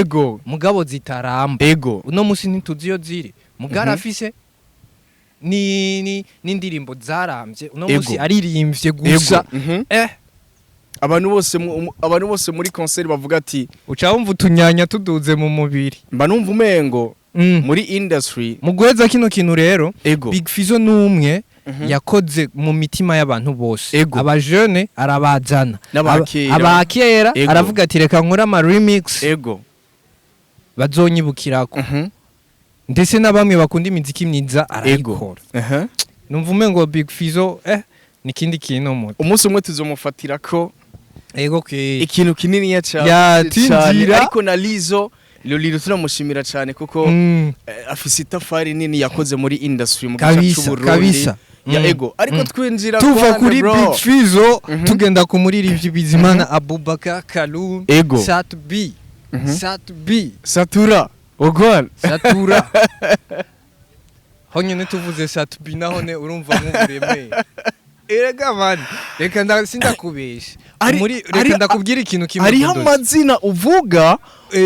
mugabo zitaramba. Uno musi ntituzi iyo ziri, mugabo arafise ni n'indirimbo zarambye uno musi aririmbye gusa. Abantu bose muri concert bavuga ati Uca wumva utunyanya tuduze mu mubiri. Mba numva umengo muri industry. Mu guheza kino kintu rero, Big Fizzo n'umwe yakoze mu mitima y'abantu bose. Abajene arabazana. N'abakera. Abakera aravuga ati reka nkore ama remix bazonyibukirako. Ndetse na bamwe bakunda imiziki myiza arayikora. Numva umengo Big Fizzo ni kindi kintu muto. Umunsi umwe tuzomufatira ko Ego ke. ikintu kinini ya cyane. Ya, tinjira. Ariko na Lizo Lolilo turamushimira cyane kuko afise itafari nini yakoze muri industry mu gice cy'Uburundi. Ya, ego, ariko twinjira Tuva kwane, kuri bro. Big Fizzo tugenda ku muririmbyi Bizimana Abubakar Kalum. Sat B. Sat B. Satura Ogwan. Satura. Honyine tuvuze Sat B nahone urumva nk'uburemere. Erega man, reka sindakubesha. Muri reka ndakubwira ikintu kimwe, Hariho Bulldozer. amazina uvuga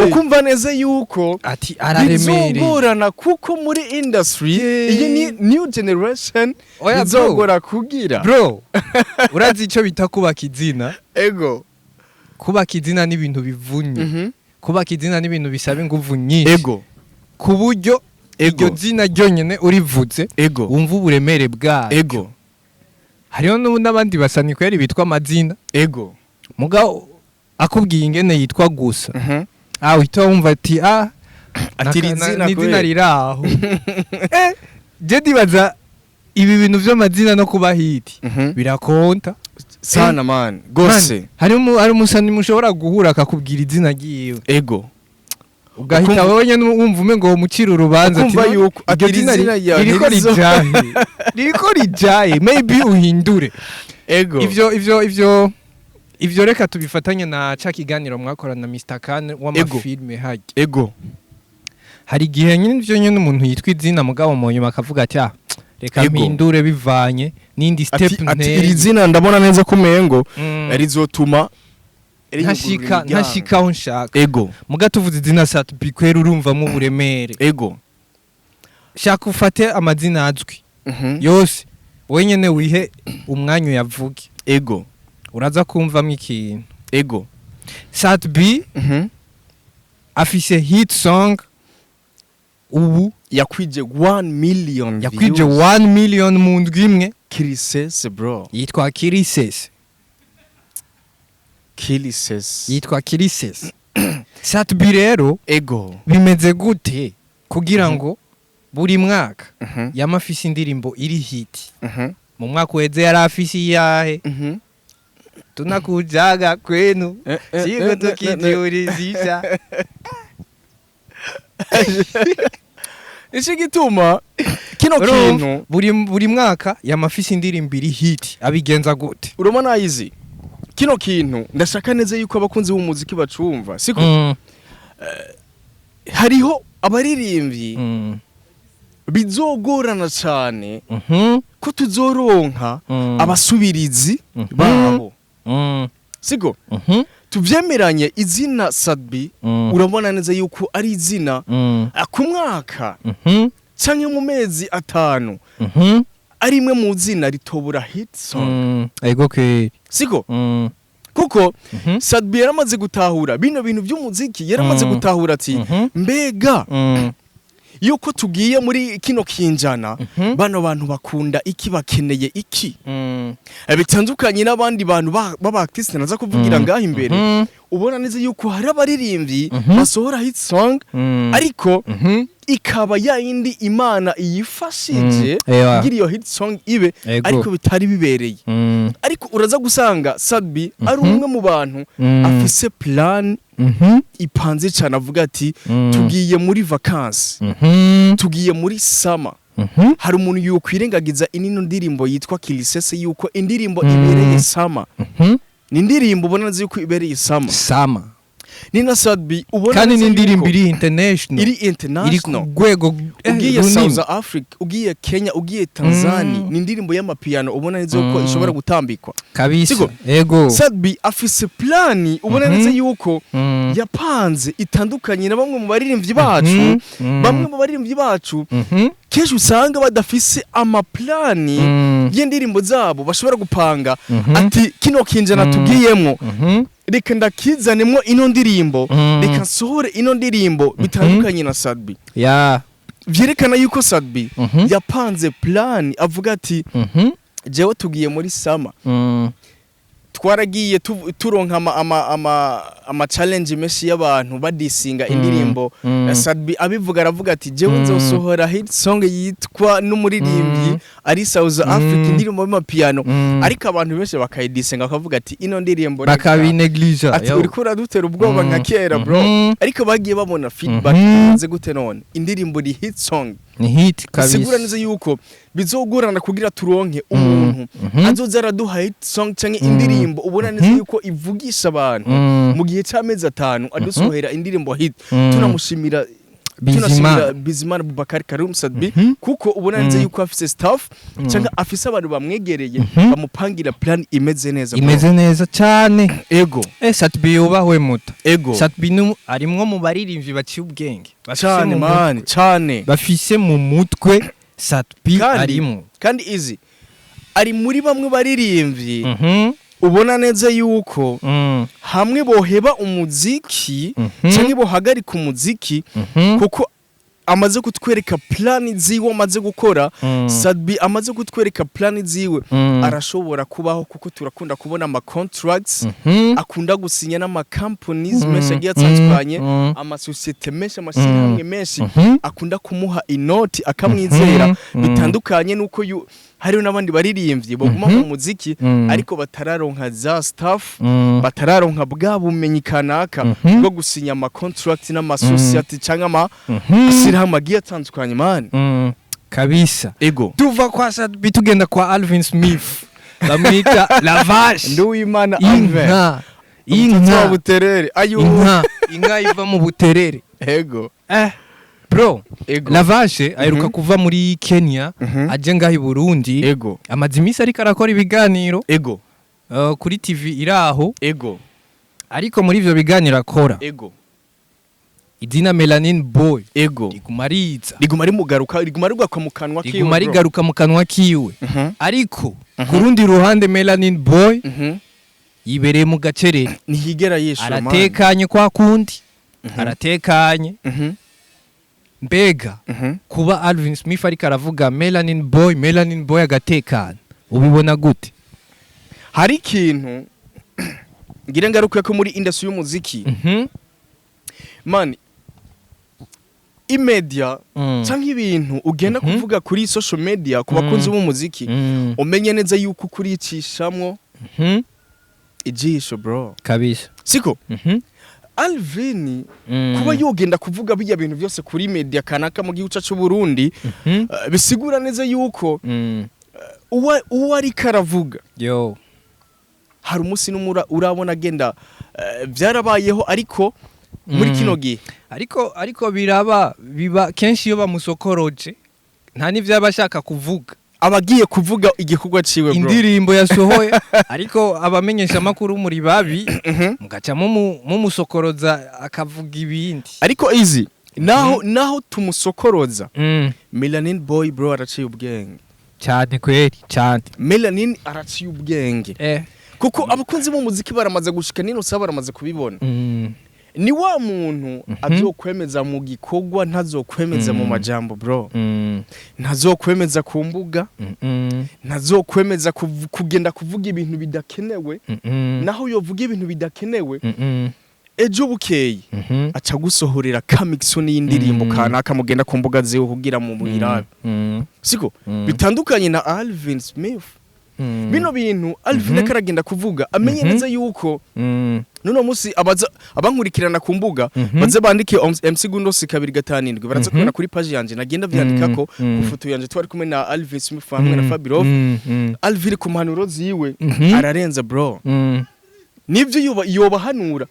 ukumva neza yuko Ati araremereye. bizogorana, kuko muri industry iyi ni new generation, Oya, bro. bizogora kugira. Bro, urazi icyo bita kubaka izina? Kubaka izina ni ibintu bivunye. Kubaka izina ni ibintu bisaba inguvu nyinshi. Ku buryo iryo zina ryonyine urivuze wumva uburemere bwaryo. Hariho n'abandi basanikweri bitwa amazina. Mugabo akubwiye ingene yitwa gusa, ah, uhita wumva ati ah. Ati iri zina ni izina kubera. Riraho. Je ndibaza ibi bintu vy'amazina no kuba hit birakonta. Sana man, gose. Man, hari umusani mushobora guhura akakubwira izina ryiwe, ugahita wowe nyene wumva umengo womucira urubanza, ati Ukumva yuko ati iryo iri zina zina ryawe ririko rijahe, ririko rijahe, maybe uhindure. Ivyo reka tubifatanye na ca kiganiro mwakorana na Mr Khan w'amafilme harya. Hari igihe nyine ivyo nyene umuntu yitwa izina, mugabo mu nyuma akavuga ati: "Ah, reka mpindure bivanye n'indi step Ati nteye." iri zina ndabona neza ko umengo rizotuma ntashika ntashika aho nshaka. Muga tuvuze izina Sat-B, kwera urumvamo uburemere. Shaka ufate amazina azwi yose, wowe nyene wihe umwanya uyavuge, uraza kumvamwo ikintu. Sat-B afise hit song ubu Yakwije 1 million yakwije views. 1 million mu ndwi imwe. Kirisese, bro. Yitwa Kirisese. Kirisese. Yitwa Kirisese. Sat-B rero, bimeze gute kugira ngo buri mwaka yama afise indirimbo iri hit? Mu mwaka uheze yari afise iyahe? Tunakujaga kwenu siku tukijiulizisha. Ico gituma kino Urumva? kintu Buri mwaka yama afise indirimbo iri hit, abigenza gute? Urabona izi kino kintu, ndashaka neza yuko abakunzi b'umuziki bacumva, siko? Hariho abaririmbyi bizogorana cane ko tuzoronka abasubirizi babo, siko? Tuvyemeranye, izina Sat-B, urabona neza yuko ari izina ku mwaka canke mu mezi 5 ari imwe mu zina ritobura hit song, Ego kweri. siko? Kuko Sat-B yaramaze gutahura bino bintu by'umuziki, yaramaze gutahura ati mbega yuko tugiye muri kino kinjana, bano bantu bakunda iki, bakeneye iki? Bitandukanye n'abandi bantu b'aba artiste naza kuvugira ngaho imbere. Ubona neza yuko hari abaririmbyi basohora hit song, ariko ikaba ya yindi Imana iyifashije Ewa. kugira iyo hit song ibe, ariko bitari bibereye. Ariko uraza gusanga Sat-B ari umwe mu bantu afise plan ipanze cyane, avuga ati tugiye muri vacances, tugiye muri summer. Hari umuntu yokwirengagiza inino ndirimbo yitwa Kilisese, yuko indirimbo ibereye summer? Ni indirimbo ubona neza yuko ibereye summer. Sama. Ni na Sat-B ubona Kandi neza ni indirimbo yuko iri international, iri iri ku international. rwego Ugiye runini. South Africa, ugiye Kenya, ugiye Tanzania, ni indirimbo y'amapiano ubona neza yuko ishobora gutambikwa. Kabisa. Siko? Ego. Sat-B afise plan ubona neza yuko yapanze, itandukanye na bamwe mu baririmbyi bacu. Bamwe mu baririmbyi bacu kenshi usanga badafise amaplani y'indirimbo zabo bashobora gupanga, ati kino kinjana tugiyemwo, reka ndakizanemo ino ndirimbo, reka nsohore ino ndirimbo, bitandukanye na Sat-B. Vyerekana yuko Sat-B yapanze plan, avuga ati jewe tugiye muri summer. Twaragiye turonka ama challenge menshi y'abantu badisinga indirimbo. Sat-B abivuga, aravuga ati jewe nzosohora hit song yitwa n'umuririmbyi ari South Africa, indirimbo y'amapiano, ariko abantu benshi bakayidisenga, bakavuga ati ino ndirimbo reka. Bakabineglige. Ati uriko uradutera ubwoba nka kera, bro. Ariko bagiye babona feedback imeze gute none, indirimbo ni hit song. Ni hit Bisigura kabisa. neza yuko bizogorana kugira turonke umuntu azoza araduha hit song canke indirimbo ubona neza yuko ivugisha abantu mu gihe c'amezi 5 adusohera indirimbo hit. Tunamushimira, Bizimana. tunashimira Bizimana Bubakari Karim Sat-B, kuko ubona neza yuko afise staff cyangwa afise abantu bamwegereye bamupangira plan imeze neza, bro. Imeze neza cyane. Sat-B yubahwe muta. Sat-B arimwo mu baririmbyi baciye ubwenge. Bafise Cyane mu man, mutwe. cyane. Bafise mu mutwe, Sat-B arimo. Kandi izi ari muri bamwe baririmbyi ubona neza yuko hamwe boheba umuziki cyangwa bohagarika umuziki, kuko Amaze kutwereka plan ziwe, amaze gukora. Sat-B amaze kutwereka plan ziwe. Arashobora kubaho kuko turakunda kubona ama contracts akunda gusinya n'ama companies menshi agiye atandukanye, amasosiyete menshi, amashyirahamwe menshi akunda kumuha inoti akamwizera. Bitandukanye nuko hariho n'abandi baririmbyi baguma mu muziki ariko batararonka za staff, batararonka bwa bumenyi kanaka bwo gusinya ama contract n'amasosiyete cyangwa ama shyirahamwe agiye atandukanye, man. Kabisa. Ego. Tuva kwa Sat-B tugenda kwa Alvin Smith, bamwita Lavash. Nduwimana Alvin. Inka. Umututsi wa Inka. Buterere ayo. Inka, inka iva mu Buterere. Ego. Bro. Ego. Lavashe aheruka kuva muri Kenya aje ngaho i Burundi. Amaze iminsi ariko arakora ibiganiro kuri TV iraho. Ariko muri ivyo biganiro akora, izina Melanin Boy riguma riza. Riguma rimugaruka, riguma rigaruka mu kanwa kiwe, Riguma bro. rigaruka mu kanwa kiwe. Ariko ku rundi ruhande Melanin Boy yibereye mu gacerere. Ntiyigera yishura, man. Aratekanye kwa kundi, aratekanye. Mbega kuba Alvin Smith ariko aravuga Melanin Boy, Melanin Boy agatekana, ubibona gute? Hari ikintu ngira ngaruka ko muri industry y'umuziki, man, imedia canke ibintu ugenda kuvuga kuri social media ku bakunzi b'umuziki, umenye neza yuko kuricishamwo ijisho, bro. Kabisa. Siko? Alvin kuba yogenda kuvuga bijya bintu byose kuri media kanaka mu gihugu cyacu Burundi, bisigura neza yuko uwo ariko aravuga yo hari umunsi n'umura urabona agenda, byarabayeho ariko muri kino gihe. Ariko biraba, biba kenshi iyo bamusokoroje nta n'ivyo aba ashaka kuvuga. Abagiye kuvuga igikorwa ciwe, bro. Indirimbo yasohoye, ariko abamenyesha amakuru muri babi mugaca mumusokoroza akavuga ibindi. Ariko easy, naho tumusokoroza, Melanin Boy, bro, araciye ubwenge. Cyane kweri, cyane. Melanin araciye ubwenge kuko abakunzi b'umuziki baramaze gushika nino saba baramaze kubibona. Ni wa muntu azokwemeza mu gikorwa, ntazokwemeza mu majambo, bro. Ntazokwemeza ku mbuga, ntazokwemeza kugenda kuvuga ibintu bidakenewe. Naho yovuga ibintu bidakenewe, ejo bukeye aca gusohorera coming soon y'indirimbo kanaka, mugenda ku mbuga ziwe kugira mu muyirabe. Siko? Bitandukanye na Alvin Smith. Bino bintu Alvin akaragenda kuvuga, amenye neza yuko nuno musi abaza abankurikirana ku mbuga baze bandike MC Gundos 257, baraza kubona kuri page yanje nagenda vyandikako ku foto yanje twari kumwe na Alvin Smith hamwe na Fabirov. Alvin ku mpanuro ziwe ararenza, bro. Nivyo yobahanura,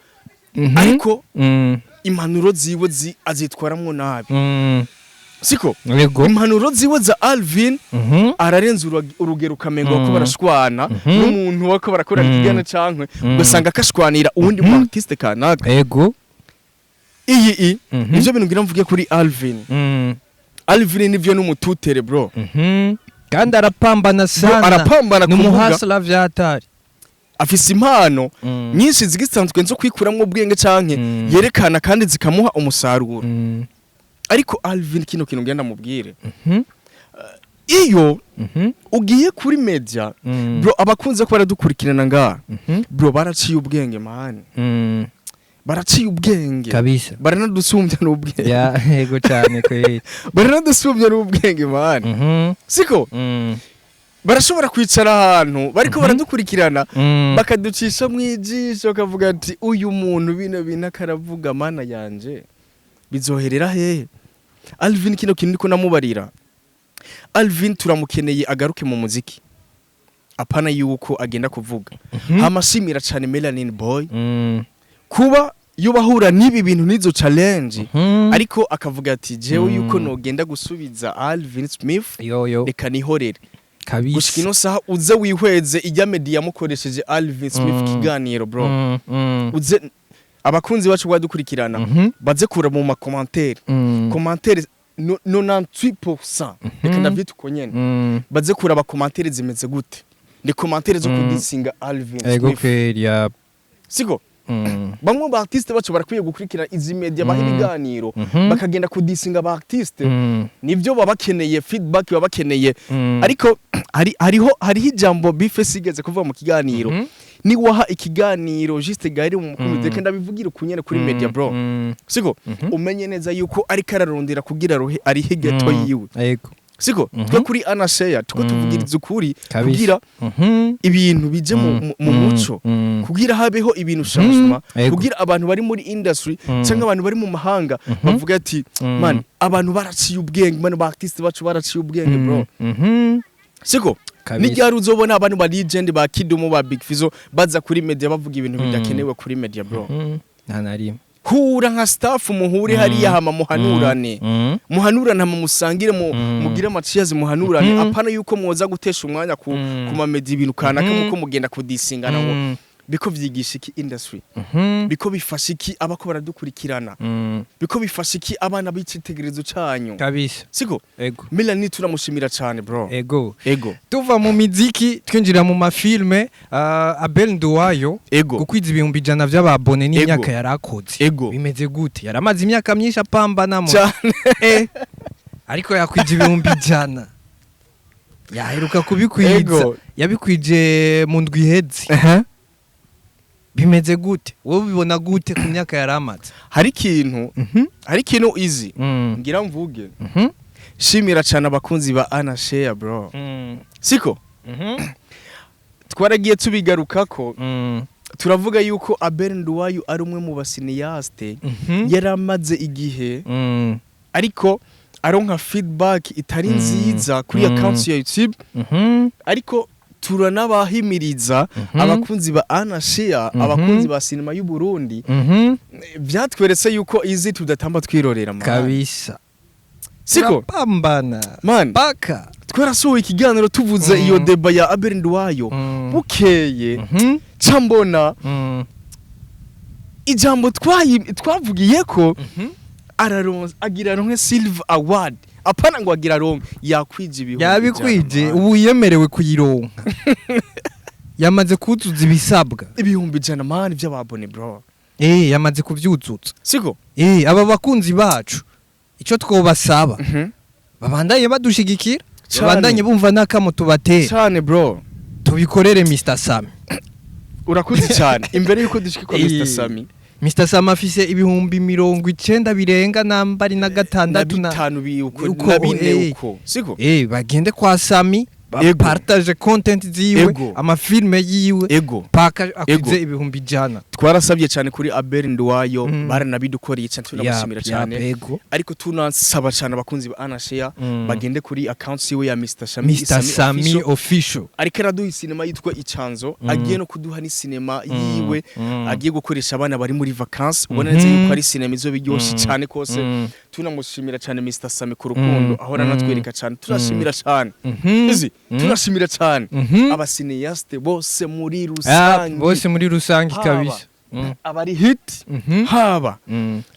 ariko impanuro ziwe azitwaramwo nabi. Siko? Yego. Impanuro ziwe za Alvin ararenza urugero, ukamengo ko barashwana n'umuntu wako barakora ikiganiro cankwe, ugasanga akashwanira uwundi mu artiste kanaka. Iyi i nivyo bintu ngira mvuge kuri Alvin. Alvin nivyo n'umututere, bro. Kandi arapambana Bro, sana. arapambana Ni ku mbuga. umuhasla vyatari. Afise impano nyinshi zigisanzwe zo kwikuramwo ubwenge canke yerekana kandi zikamuha umusaruro. Ariko Alvin, kino kintu ngenda mubwire, iyo ugiye kuri media, bro, abakunze ko baradukurikirana ngaha, bro, baraciye ubwenge, man. Baraciye ubwenge. Kabisa. Baranadusumbya n'ubwenge. Ya, yego cyane kweli. Baranadusumbya n'ubwenge, man. Siko? Barashobora kwicara ahantu bariko baradukurikirana, bakaducisha mu ijisho, bakavuga ati: "Uyu muntu bino bintu akaravuga, mana yanje, bizoherera hehe?" Alvin, kino kintu ndiko namubarira, Alvin turamukeneye agaruke mu muziki, apana yuko agenda kuvuga. Hamashimira cyane Melanin Boy kuba iyo bahura n'ibi bintu n'izo challenge, ariko akavuga ati: "Jewe yuko nogenda gusubiza Alvin Smith, yo yo reka nihorere." Kabisa. Gushika ino saha uze wihweze ijya media yamukoresheje Alvin Smith kiganiro, bro. Uze abakunzi bacu badukurikirana baze kura mu ma commentaire, commentaire 98%, reka ndavyita uko nyene, baze kuraba commentaire zimeze gute, ni commentaire zo kudisinga Alvin Ego Smith. Kweli ya. Siko? Bamwe mu artiste bacu barakwiye gukurikira izi media baha ibiganiro, bakagenda kudisinga aba artiste. Nivyo, baba bakeneye feedback, baba bakeneye, ariko hariho ijambo Bface igeze kuvuga mu kiganiro. Niwaha ikiganiro Juste Gaël mu mukuru, reka ndabivugira ukunyene kuri media, bro, siko? Umenye neza yuko ariko ararondera kugira rohe arihe geto yiwe. Siko? Twe kuri Anashare tuko tuvugiriza ukuri kugira ibintu bije mu muco, kugira habeho ibintu changement, kugira abantu bari muri industry cyangwa abantu bari mu mahanga bavuga ati: "Man, abantu baraciye ubwenge, man, ba artiste bacu baraciye ubwenge, bro." Siko? N'iryari uzobona abantu ba legend, ba Kidumu, ba Big Fizzo baza kuri media bavuga ibintu bidakenewe kuri media, bro? Nta na rimwe. Hura nka staff, muhure hariya, hama muhanurane, muhanurane, hama musangire, mugire amaciyazi, muhanurane. Apana yuko mwoza gutesha umwanya ku ma media, ibintu kanaka, muko mugenda kudisingana ngo biko vyigisha iki industry? Biko bifasha iki abako baradukurikirana? Biko bifasha iki abana b'icitegererezo canyu? Kabisa. Siko? Ego. Melanie turamushimira cyane, bro. Ego. Ego. Tuva mu miziki twinjira mu mafilme. Abel Nduwayo gukwiza 100,000 vy'ababone n'imyaka yarakoze. Bimeze gute? Yaramaze imyaka myinshi apambanamo. Cyane. Ariko yakwije 100,000, yaheruka kubikwiza. Yabikwije mu ndwi iheze. Bimeze gute? Wowe ubibona gute ku myaka yaramaze? Hari ikintu izi ngira mvuge. Shimira cyane abakunzi ba Ana Share, bro. Siko? Twaragiye tubigarukako, turavuga yuko Abel Nduwayo ari umwe mu ba cinéaste yaramaze igihe, ariko aronka feedback itari nziza kuri account ya YouTube. Ariko turanabahimiriza abakunzi ba Ana Share, abakunzi ba sinema y'u Burundi. Byatweretse yuko izi tudatamba twirorera, man. Kabisa. Siko? Turapambana Man, paka. Twarasohoye ikiganiro tuvuze iyo débat ya Abel Nduwayo. Bukeye ca mbona ijambo twavugiye ko araronse, agira aronke Silver Award. Apana ngo agira aronke, yakwije 100,000, Yabikwije. man. Ubu yemerewe kuyironka, yamaze kuzuza ibisabwa. 100,000, man, by'ababone, bro. Yamaze kuvyuzuza. Siko? Aba bakunzi bacu, ico twobasaba, babandanye badushigikira, Cane. babandanye bumva n'akamo tubatera. Cyane, bro. Tubikorere Mr Sami. Urakuze cyane. Imbere yuko dushika kwa Mr Sami, Mr Sami afise 90,000 birenga namba ari na gatandatu na na bitanu bi uko uko, na bine uko, siko? Bagende kwa Sami, bapartage content ziwe, amafilme yiwe, paka akwize 100,000. Twarasabye cyane kuri Abel Nduwayo, baranabidukoreye cyane, tunamushimira cyane. Ariko tunasaba cyane abakunzi ba Ana Share bagende kuri account yiwe ya Mr Sami, Mr Sami Official. Official. Ariko araduha sinema yitwa Icanzo, agiye no kuduha ni sinema yiwe agiye gukoresha abana bari muri vacances. Ubona neza yuko ari sinema izo biryoshye cyane kose. Tunamushimira cyane Mr Sami ku rukundo ahora anatwereka cyane. Turashimira cyane izi, turashimira cyane aba cinéaste bose muri rusange. Bose muri rusange. Haba Kabisa. Abari hit, haba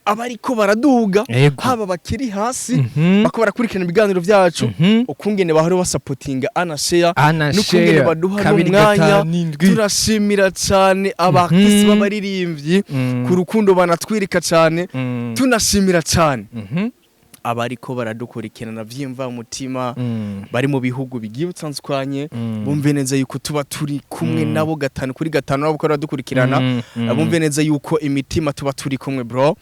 abariko baraduga, haba bakiri hasi, bako barakurikirana ibiganiro byacu, ukungene bahora basapotinga Ana Share Ana n'ukungene Share baduha kabiri n'umwanya. 7. Turashimira cyane abakisi b'abaririmbyi ku rukundo banatwirika cyane. Tunashimira cyane abariko baradukurikirana vyimva mutima, bari mu bihugu bigiye bitandukanye, bumve neza yuko tuba turi kumwe nabo gatanu kuri gatanu. Nabo ko baradukurikirana, bumve neza yuko imitima tuba turi kumwe, bro.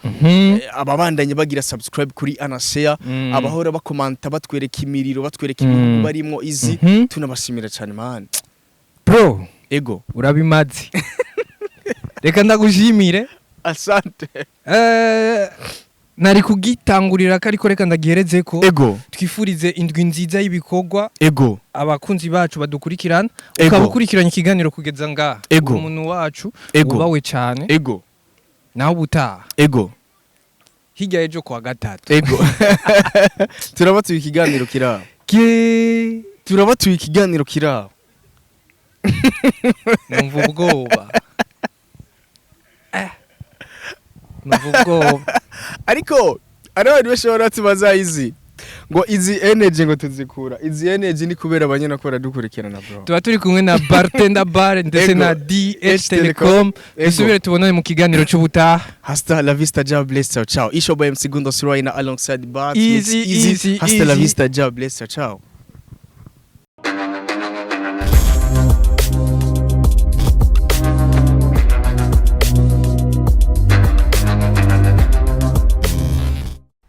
Ababandanye bagira subscribe kuri Ana Share, abahora bakomanta, batwereka imiriro, batwereka ibihugu barimwo izi, tunabashimira cyane, man. Bro, Ego. urabimaze, reka ndagushimire. Asante. Nari kugitangurira ko, ariko reka ndagihereze ko twifurize indwi nziza y'ibikorwa abakunzi bacu badukurikirana. Ukaba ukurikiranye ikiganiro kugeza ngaha, umuntu wacu wubawe cyane. Naho ubutaha, hirya y'ejo kuwa gatatu. Ego, turabatuye ikiganiro kirabo. Ke Turabatuye ikiganiro kirabo. Numva ubwoba. Numva ubwoba. Ariko hari abantu benshi bahora batubaza izi. Ngo izi energy, ngo tuzikura izi energy ni kubera abanyene ko baradukurikirana, bro. Tuba turi kumwe na Bartender Bar ndetse na DH Telecom. Dusubire tubonane mu kiganiro cy'ubutaha. Hasta la vista, Jah bless, ciao ciao. Isho boy MC Gundo Suraina alongside Bart. Easy, easy, Hasta la easy. vista, Jah bless, ciao ciao.